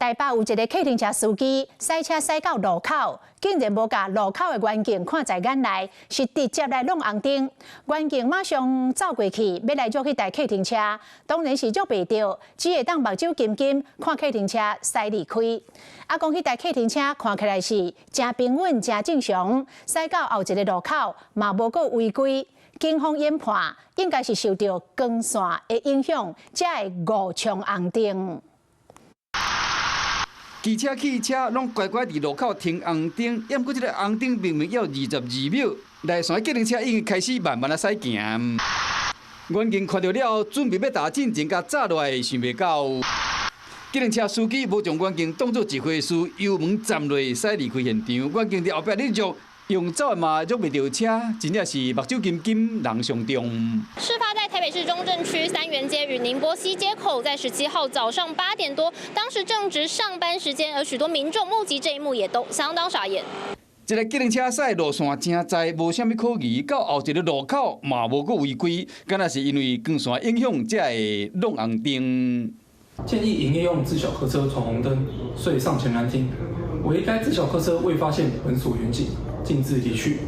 台北有一个客停車司機，駛車駛到路口，竟然無共路口的員警看在眼內，是直接來挵紅燈。員警馬上走過去，欲來捉彼台客停車，當然是捉袂著，只會當目睭金金看客停車駛離開。啊，講彼台客停車看起來是誠平穩、誠正常，駛到後一個路口嘛無閣違規。警方研判，應該是受著光線的影響，才會誤衝紅燈。機車、汽車攏乖乖佇路口停紅燈，毋過這個紅燈明明猶22秒，內線計程車已經開始慢慢仔駛行。員警看著了，準備欲踏進前共閘落來，想袂到，計程車司機無將員警當做一回事，油門暫落駛離開現場。員警佇後壁咧捉，用走的嘛捉袂著車，真正是目睭金金人傷重。事發在台北市中正區三元街與寧波西街口，在17號早上8點多，當時正值上班時間，而許多民眾目擊這一幕也都相當傻眼。這个計程車駛路線誠在，無啥物可疑，到後一个路口嘛無閣違規，敢若是因為光線影響才會挵紅燈。見一營業用自小客車闖紅燈，遂上前攔停，惟該自小客車未發現本所員警，徑自離去。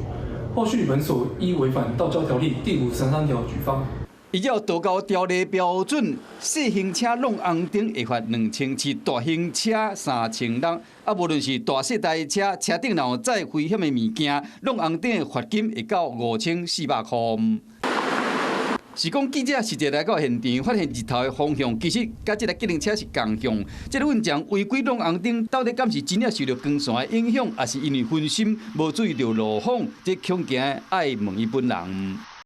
後續本所依違反道交條例第533條舉發。依照道交條例標準，細型車挵紅燈會罰2700，大型車3600。啊，無論是大細台車，車頂若有載危險的物件，挵紅燈的罰金會到5400塊。是講記者實際來到現場，發現日頭的方向其實佮這个計程車是仝向。這个運將違規挵紅燈，到底敢是真正受著光線的影響，抑是因為分心無注意著路況？這恐驚愛問伊本人。